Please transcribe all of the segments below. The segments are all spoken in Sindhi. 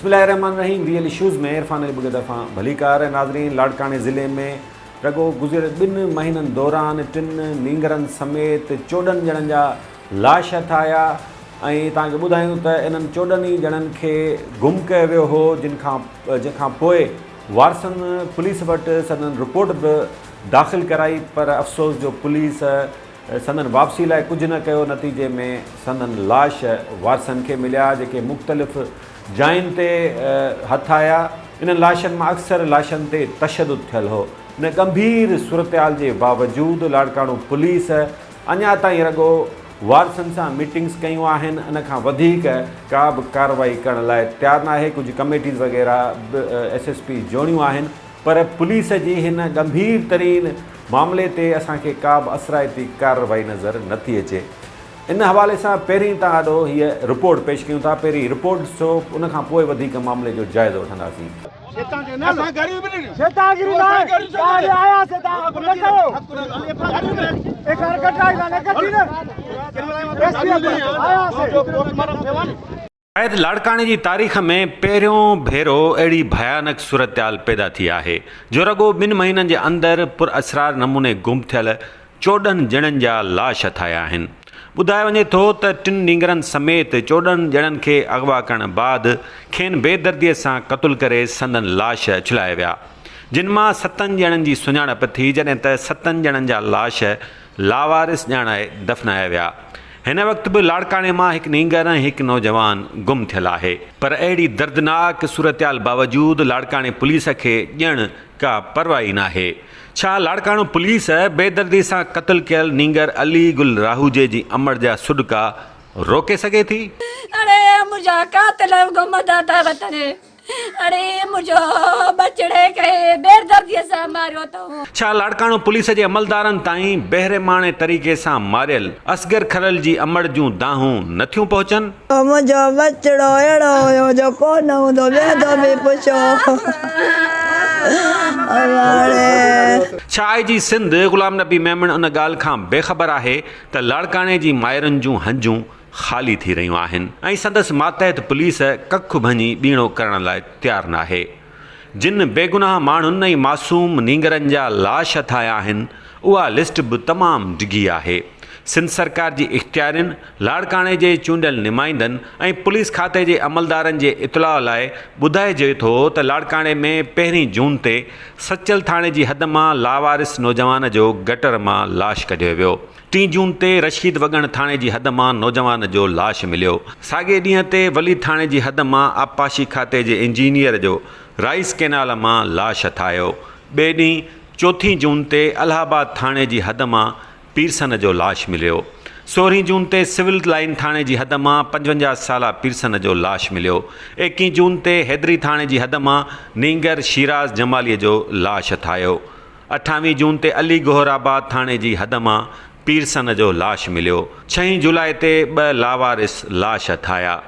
الله الرحمن الرحيم ريئل اشوز ۾ عرفان علي ٻگهي طرفان ڀليڪار ناظرين لاڙڪاڻي ضلعي ۾ رڳو گذريل ٻن مهينن دوران ٽن نينگرن سميت 14 ڄڻن جا لاش هٿ آيا ۽ توهان کي ٻڌايون ته انهن 14 ئي ڄڻن کي گم ڪيو ويو هو جن کان جنهن کان پوء وارثن پوليس وٽ سندن رپورٽ به داخل ڪرائي پر افسوس جو پوليس سندن واپسي لاء ڪجهه نه ڪيو نتيجي ۾ سندن لاش وارثن کي مليا جيڪي مختلف جاين تي هٿ آيا انهن لاشن مان اڪثر لاشن تي تشدد ٿيل هو ان ڳنڀير صورتحال جي باوجود لاڙڪاڻو پوليس اڃا تائين رڳو وارثن سان ميٽنگس ڪيون آهن ان کان وڌيڪ ڪا به ڪارروائي ڪرڻ لاء تيار ناهي ڪجهه ڪميٽيز وغيره به ايس ايس پي جوڙيون آهن پر پوليس جي هن ڳنڀير ترين معاملي تي اسان کي ڪا به اثرائتي ڪارروائي نظر نه ٿي اچي. ان حوالي سان پهرين تان آڏو هيء رپورٽ پيش ڪيون ٿا. پهرين رپورٽ ڏسو ان کان پوء وڌيڪ معاملي جو جائزو وٺنداسين. شايد لاڙڪاڻي جي تاريخ ۾ پهريون ڀيرو اهڙي ڀيانڪ صورتحال پيدا ٿي آهي جو رڳو ٻن مهينن جي اندر پراسرار نموني گم ٿيل 14 ڄڻن جا لاش هٿ آيا آهن. ٻڌايو وڃي ٿو ته ٽن نينگرن سميت 14 ڄڻن کي اغوا ڪرڻ بعد کين بيدردي سان قتل ڪري سندن لاش اڇلايا ويا جن مان ستن ڄڻن جي سڃاڻپ ٿي جڏهن ته ستن ڄڻن جا لاش لاوارث ڄاڻائي دفنايا ويا. هن وقت به لاڙڪاڻي مان هڪ نينگر ۽ هڪ نوجوان گم ٿيل آهي. پر اهڙي دردناڪ صورتحال باوجود لاڙڪاڻي پوليس کي ڄڻ ڪا پرواهه ئي ناهي. ڇا لاڙڪاڻو پوليس بيدردي سان قتل ڪيل نينگر علي گل راهوجي جي امڙ جا سڏڪا روڪي سگهي ٿي؟ اڙي منهنجا قاتل گم ٿا وتن. اڙي منهنجو ٻچڙي کي بيدرديء سان ماريو اٿئون. ڇا لاڙڪاڻو پوليس جي عملدارن تائين بيرحماڻي طريقي سان ماريل اصغر کرل جي امڙ جون دانهون نه ٿيون پهچن؟ منهنجو ٻچڙو اهڙو هيو جو ڪو نه هوندو ويندو به پڇو اماڻي. ڇا آء جي سنڌ غلام نبي ميمڻ ان ڳالهه کان بي خبر آهي ته لاڙڪاڻي جي مائرن جون هنجون خالي ٿي رهيون آهن ۽ سندس ماتحت پوليس ڪک ڀڃي ٻيڻو ڪرڻ لاء تيار ناهي. جن بيگناهه ماڻهن ۽ معصوم نينگرن جا لاش هٿ آيا آهن اها لسٽ به تمام ڊگهي آهي. سنڌ سرڪار جي اختيارين، لاڙڪاڻي جي چونڊيل نمائندن ۽ پوليس کاتي جي عملدارن جي اطلاع لاء ٻڌائجي ٿو ته لاڙڪاڻي ۾ پهرين جون تي سچل ٿاڻي جي حد مان لاوارث نوجوان جو گٽر مان لاش ڪڍيو ويو. ٽين جون تي رشيد وڳڻ ٿاڻي جي حد مان نوجوان جو لاش مليو. ساڳئي ڏينهن تي وليد ٿاڻي جي حد مان آبپاشي کاتي جي انجنيئر جو رائيس ڪئنال مان لاش هٿ آيو. ٻئي ڏينهن چوٿين جون تي الهه آباد ٿاڻي جي حد مان پيرسن جو لاش مليو. سورهين جون تي سول لائين ٿاڻي جي حد مان 55 سالا پيرسن جو لاش مليو. ايڪيهين جون تي حيدري ٿاڻي جي حد مان نينگر شيراز جمالي جو لاش هٿ آيو. اٺاويهين جون تي علي گوهر آباد ٿاڻي جي حد مان پيرسن جو لاش مليو. ڇهين جولاء تي ٻه لاوارث لاش هٿ آيا.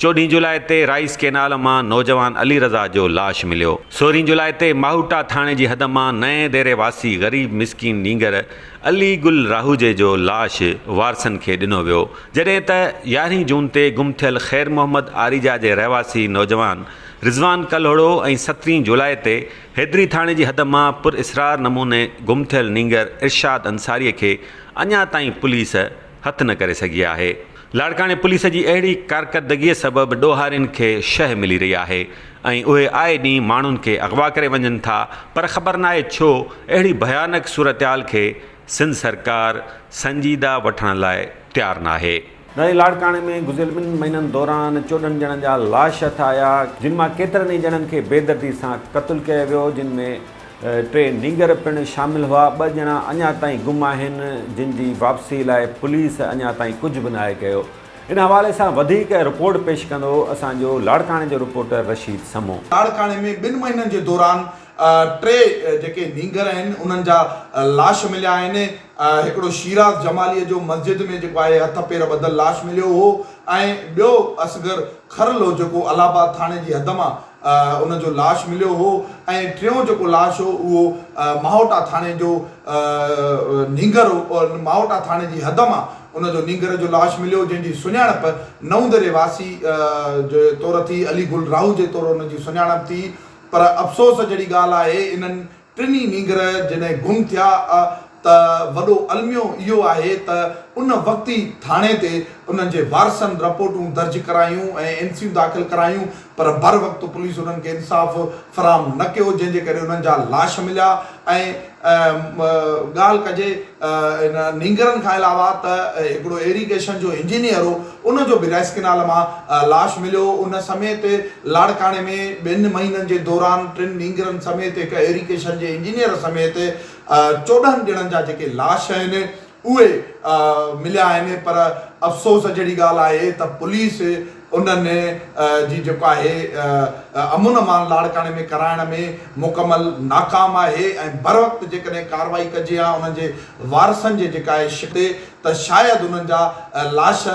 چوڏهين جولاء تي رائيس ڪينال مان نوجوان علي رضا جو لاش مليو. سورهين جولاء تي ماهوٽا ٿاڻي جي حد مان نئين ديري واسي غريب مسڪين نينگر علي گل راهوجي جو لاش وارثن کي ڏنو ويو. جڏهن ته يارهين جون تي گم ٿيل خير محمد آريجا جي رهواسي نوجوان رضوان ڪلهوڙو ۽ سترهين جولاء تي حيدري ٿاڻي جي حد مان پر اسرار نموني گم ٿيل نينگر ارشاد انصاري کي اڃا تائين پوليس هٿ نه ڪري سگهي آهي. لاڙڪاڻي پوليس جي اهڙي ڪارڪردگيء سبب ڏوهارين کي شهه ملي رهي آهي ۽ اهي آئي ڏينهن ماڻهن کي اغوا ڪري وڃن ٿا پر خبر ناهي ڇو اهڙي ڀيانڪ صورتحال کي سنڌ سرڪار سنجيده وٺڻ لاء تيار ناهي. نئين لاڙڪاڻي ۾ گذريل ٻن مهينن دوران 14 ڄڻن جا لاش هٿ آيا، جن مان ڪيترن ئي ڄڻن کي بيدردي سان قتل ڪيو ويو، جن ۾ ٽي نينگر پڻ شامل هئا، ٻه ڄڻا اڃا تائين گم آهن، جن جي واپسي لاء پوليس اڃا تائين ڪجهه به ناهي ڪيو. ان حوالي سان وڌيڪ رپورٽ پيش ڪندو اسان جو لاڙڪاڻي جو رپورٽر رشيد سمون. لاڙڪاڻي ۾ ٻن مهينن جي دوران ٽي جيڪي نينگر آهن انهن جا لاش مليا آهن، هڪڙو شيراز جماليء جو مسجد ۾ جيڪو آهي هٿ پير ٻڌل لاش مليو هو ۽ ٻيو اصغر کرلو جيڪو الله آباد ٿاڻي جي حد مان ان جو لاش مليو هو ۽ ٽيون جيڪو لاش هو اهو ماهوٽا ٿاڻي جو نينگر هو، ماهوٽا ٿاڻي جي حد مان ان جو نينگر جو لاش مليو جنهن جي سڃاڻپ نئون دري واسي جي طور ٿي، علي گل راهو جي طور ان جي سڃاڻپ ٿي پر افسوس جهڙي ڳالهه آهي انهن ٽنهي نينگر جڏهن گم ٿيا ته وڏو الميو اهو آهي ته ان وقت ئي ٿاڻي تي انهن جي وارثن رپورٽون درج ڪرايون ۽ اين سيون داخل ڪرايون پر بر وقت پوليس انهن کي انصاف فراهم نه ڪيو جنهن جي ڪري انهن جا لاش مليا ۽ ڳالهه ڪجي ان نينگرن کان علاوه ته هڪڙو ايريگيشن جو انجنيئر هو ان جو به رائس ڪينال مان لاش مليو ان سميت لاڙڪاڻي ۾ ٻن مهينن جي دوران ٽن نينگرن سميت هڪ ايريگيشن جي انجنيئر سميت 14 ڄڻن جا جيڪي لاش آهن اهي مليا آهن پر افسوس جهڙي ڳالهه آهي ته پوليس انهن جي جيڪو آهي امن امان لاڙڪاڻي ۾ ڪرائڻ ۾ مڪمل ناڪام آهي ۽ بروقت جيڪڏهن ڪارروائي ڪجي ها انهن جي وارثن جي جيڪا آهي شڪ تي ته شايد انهن جا لاش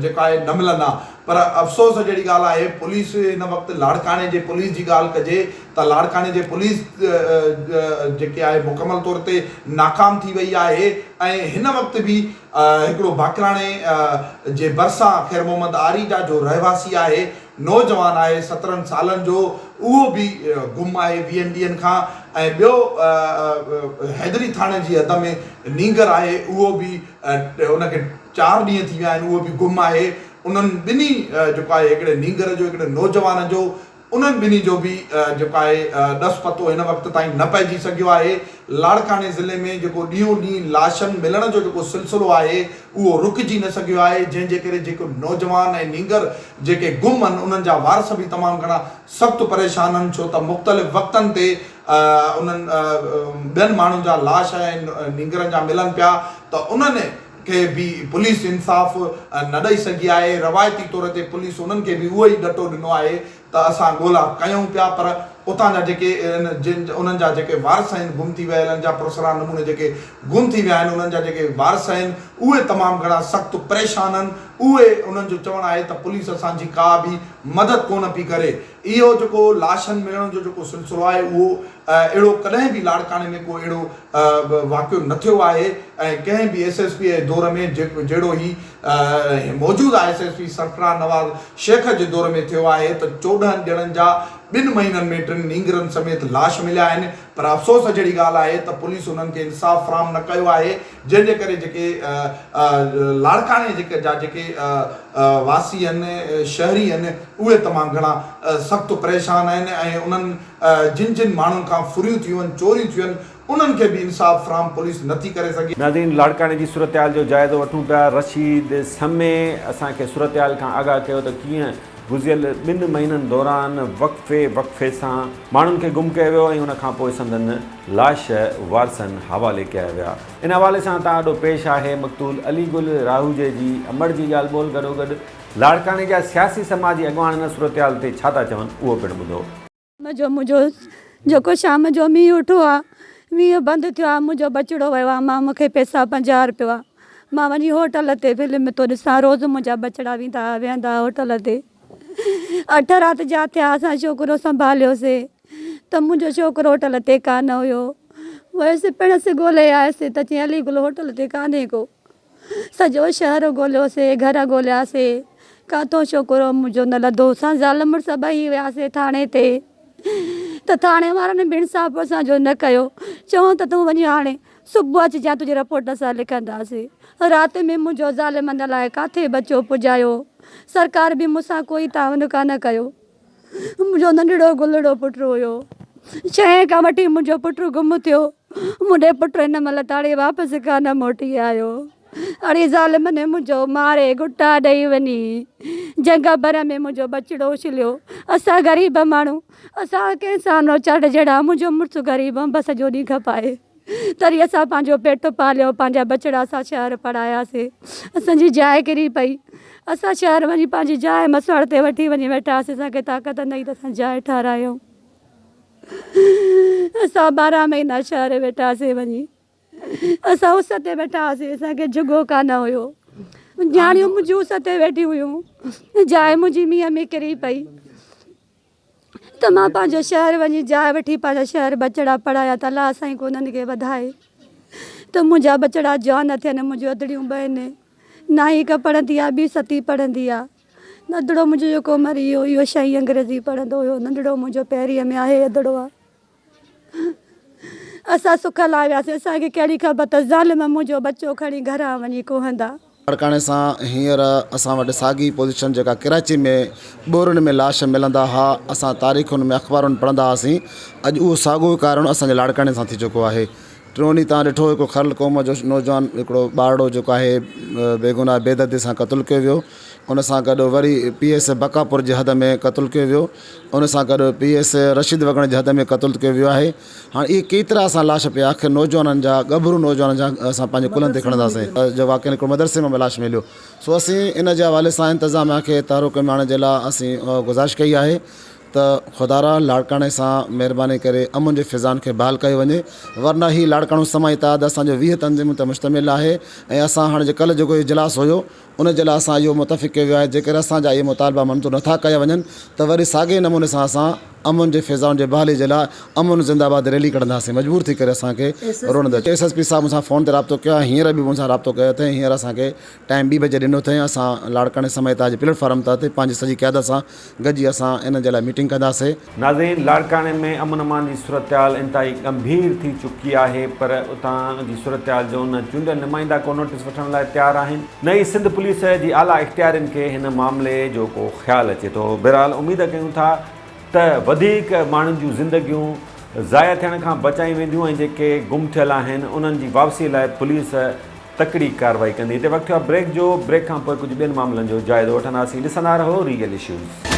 جيڪو آهي نه ملن ها پر افسوس جهڙي ڳالهه آهي پوليس هن وقت لاڙڪاڻي جي پوليس جي ڳالهه ڪجي ته لاڙڪاڻي جي پوليس جيڪي آهي مڪمل طور تي ناڪام ٿي وئي آهي ۽ هن وقت به هڪڙو باقراڻي جي ڀرسان خير محمد آريجا جو رهواسي آهي نوجوان آهي 17 سالن جو اهو به گم آهي ويهن ڏينهن کان ۽ ٻيو حيدري ٿاڻي جي حد ۾ نينگر آهي اهو به ان کي چار ڏينهن ٿي ويا آهن اهو به گم آهي انهن ٻنهي جيڪو آهي هڪڙي نينگر جو هڪڙي نوجوان جو انهن ٻنهي جو به جيڪو آهي ڏس پتو هن وقت تائين نه پئجي سگهيو آهي. لاڙڪاڻي ضلعي ۾ جيڪو ڏينهون ڏينهن لاشن ملڻ جو جيڪو سلسلو آهي اهو رڪجي نه سگهيو آهي جنهن جي ڪري جيڪو نوجوان ۽ نينگر جيڪي گم آهن انهن جا وارث به تمام گهڻا سخت پريشان آهن ڇو ته مختلف وقتن تي انهن ٻين ماڻهن جا لاش ۽ نينگرن جا ملن پيا ته انهن کي به پوليس انصاف نه ڏئي سگهي آهي، روايتي طور تي پوليس انهن کي به اهو ئي ڏٽو ڏنو آهي ته اسان ڳولا ڪيون پيا پر اتان جا جيڪي جن انهن جا جيڪي وارث آهن گم ٿي ويلن جا پراسرار نموني جيڪي گم ٿي ويا آهن انهن جا جيڪي وارث آهن اهي تمام گهڻا سخت پريشان آهن اهي انهن جو چوڻ آهي ته پوليس اسان جي ڪا به مدد ڪونه پئي ڪري اهو جيڪو لاشن ملڻ جو جيڪو سلسلو آهي اهو اهڙو ڪڏهن به لاڙڪاڻي ۾ ڪو اهڙو واقعو نه ٿيو آهي ۽ ڪنهن به ايس ايس پي جي دور ۾ جهڙو هي موجوده S S P Sarfraz Nawaz Shaikh جي دور ۾ ٿيو آهي ته 14 ڄڻن جا ٻن مهينن ۾ ٽن نينگرن سميت لاش مليا آهن پر افسوس جهڙي ڳالهه آهي ته پوليس انهن کي انصاف فراهم نه ڪيو آهي جنهن جي ڪري جيڪي لاڙڪاڻي جيڪي جا جيڪي واسي آهن شهري آهن اهي تمام گهڻا سخت پريشان آهن ۽ انهن جن جن ماڻهن کان ڦريون ٿيون آهن، چوريون ٿيون آهن، انهن کي به انصاف فراهم پوليس نه ٿي ڪري سگهي. ناظرين لاڙڪاڻي جي صورتحال جو جائزو وٺون پيا، رشيد سمي اسان کي صورتحال کان آگاهه ڪيو ته ڪيئن گذريل ٻن مهينن دوران وقفي وقفي سان ماڻهن کي گم ڪيو ويو ۽ ان کانپوء سندن لاش وارثن حوالي ڪيا ويا. ان حوالي سان تان آڏو پيش آهي مقتول علي گل راهوجي جي امڙ جي ڳالهه ٻولهه گڏوگڏ لاڙڪاڻي جا سياسي سماجي اڳواڻ ان صورتحال تي ڇا ٿا چون اهو پڻ ٻڌو. منهنجو منهنجو جيڪو شام جو مينهن اٺو آ مينهن بند ٿيو آ منهنجو ٻچڙو ويو آ مان مونکي پئسا 50 روپيو آ مان وڃي هوٽل تي فلم ٿو ڏسان روز منهنجا ٻچڙا ويندا ها ويهندا ها هوٽل تي اٺ رات جا ٿيا اسان ڇوڪرو سنڀاليوسي ته منهنجو ڇوڪرو هوٽل تي ڪانه هيو ويس پڻس ڳولي آيس ته چيائين علي گل هوٽل تي ڪانهي ڪو سڄو شهر ڳوليوسي، گهر ڳولياسي، ڪاٿو ڇوڪرو منهنجو نه لڌو. اسان زال مڙس ٻئي وياسي ٿاڻي تي ته ٿاڻي وارن به انصاف اسان جو نه ڪيو. چون ته تون وڃي هاڻي صبح اچجان تنهنجي رپورٽ اسان لکنداسي. رات ۾ منهنجو ظالمن الائي ڪاٿي ٻچو پڄايو. سرڪار به مون سان ڪوئي تعاون ڪانه ڪيو. منهنجو ننڍڙو گلڙو پٽ هيو. ڇهين کان وٺي منهنجو پٽ گم ٿيو. منهنجي پٽ هن مهل تاڻي واپس ڪانه موٽي آيو. اڙي ظالمن منهنجو ماري گٽا ڏئي وڃي جهنگ ڀر ۾ منهنجو ٻچڙو اڇليو. اسان غريب ماڻهو اسان ڪنهن سان نوچاٽ جهڙا منهنجو مڙس غريب انب سڄو ڏينهن کپائي. تڏهن اسان پنهنجو پيٽ پاليو، پنهنجا ٻچڙا اسان شهر پڙهاياسين. اسان جي جاء ڪري پئي. اسان شهر وڃي پنهنجي جاء مسواڙ تي وٺي وڃي ويٺاسين. اسان کي طاقت نه هئي ته اسان جاء ٺارايون. اسان 12 مهينا شهر ويٺاسين وڃي. اسان اس تي ويٺا هئاسين. اسان کي جهڳو ڪانه هيو. نياڻيون منهنجون اس تي ويٺيون هيون. جاء منهنجي مينهن ۾ ڪري پئي. ته مان پنهنجو شهر وڃي جاء وٺي پنهنجا شهر ٻچڙا پڙهايا ته الله سائين ڪو انهن کي وڌائي ته منهنجا ٻچڙا جوان ٿين منهنجون ادڙيون ٻه آهن نائين هڪ پڙهندي آهي ٻي ستين پڙهندي آهي ادڙو منهنجو جيڪو مري ويو اهو ڇهين انگريزي پڙهندو هيو ننڍڙو منهنجو پهرين ۾ آهي ادڙو آهي اسان سک لاء وياسين اسان کي ڪهڙي خبر ته ظالم منهنجو ٻچو کڻي گهران وڃي ڪوهندا. لاڙڪاڻي سان هينئر اسان وٽ ساڳي پوزيشن جيڪا ڪراچي ۾ ٻورين ۾ لاش ملندا ها اسان تاريخن ۾ اخبارن ۾ پڙهندا هئاسين اڄ اهو ساڳو ئي ڪارڻ اسان جي لاڙڪاڻي سان ٿي چڪو آهي ٽيون ڏينهن تان ڏٺو هڪ کرل قوم جو نوجوان هڪڙو ٻارڙو جيڪو آهي بيگناهه بيدردي سان قتل ڪيو ويو ان سان گڏ وري پي ايس بقاپور جي حد ۾ قتل ڪيو ويو ان سان گڏ پي ايس رشيد وڳڻ جي حد ۾ قتل ڪيو ويو آهي هاڻي اهي ڪيترا اسان لاش پيا آخر نوجوانن جا ڳڀرو نوجوانن جا اسان پنهنجي ڪلهن تي کڻنداسين جو واقعي هڪڙو مدرسي مان لاش مليو سو اسين ان جي حوالي سان انتظاميا کي تحرڪ ۾ آڻڻ جي لاء اسين گذارش ڪئي آهي ته خدارا لاڙڪاڻي سان مهرباني ڪري امن جي فضائن کي بحال ڪيو وڃي ورنه هي لاڙڪاڻو سماجي اتحاد اسان جو 20 تنظيمن تي مشتمل آهي ۽ اسان هاڻي جي ڪلهه جيڪو اجلاس هيو ان جي لاء اسان اهو متفق ڪيو ويو آهي جيڪڏهن اسان جا اهي مطالبا منظور نٿا ڪيا وڃن ته وري ساڳئي نموني سان اسان امن جي فضائن جي بحالي جي لاء امن زنده آباد ريلي ڪڍنداسين مجبور ٿي ڪري اسان کي روڊن تي ايس ايس پي صاحب مون سان فون تي رابطو ڪيو آهي هينئر به مون سان رابطو ڪيو اٿئي هينئر اسان کي ٽائيم ٻي بجي ڏنو اٿئي اسان لاڙڪاڻي سماجي اتحاد جي پليٽ فارم تحت پنهنجي سڄي قيادت سان گڏجي اسان ان جي لاء ميٽنگ ڪنداسي. ناظرين لاڙڪاڻي ۾ امن امان جي صورتحال انتهائي ڳنڀير ٿي چڪي آهي پر اتان جي صورتحال جو نه چونڊيل نمائندا ڪو نوٽيس وٺڻ لاء تيار آهن نه ئي سنڌ پوليس جي اعليٰ اختيارين کي هن معاملي جو ڪو خيال اچي ٿو بهرحال اميد ڪيون ٿا ته وڌيڪ ماڻهن جون زندگيون ضايع ٿيڻ کان بچايون وينديون ۽ جيڪي گم ٿيل آهن انهن جي واپسي لاء پوليس تڪڙي ڪارروائي ڪندي. هتي وقت ٿيو آهي بريڪ جو، بريڪ کان پوء ڪجهه ٻين معاملن جو جائزو وٺنداسين. ڏسندا رهو ريگل اشوز.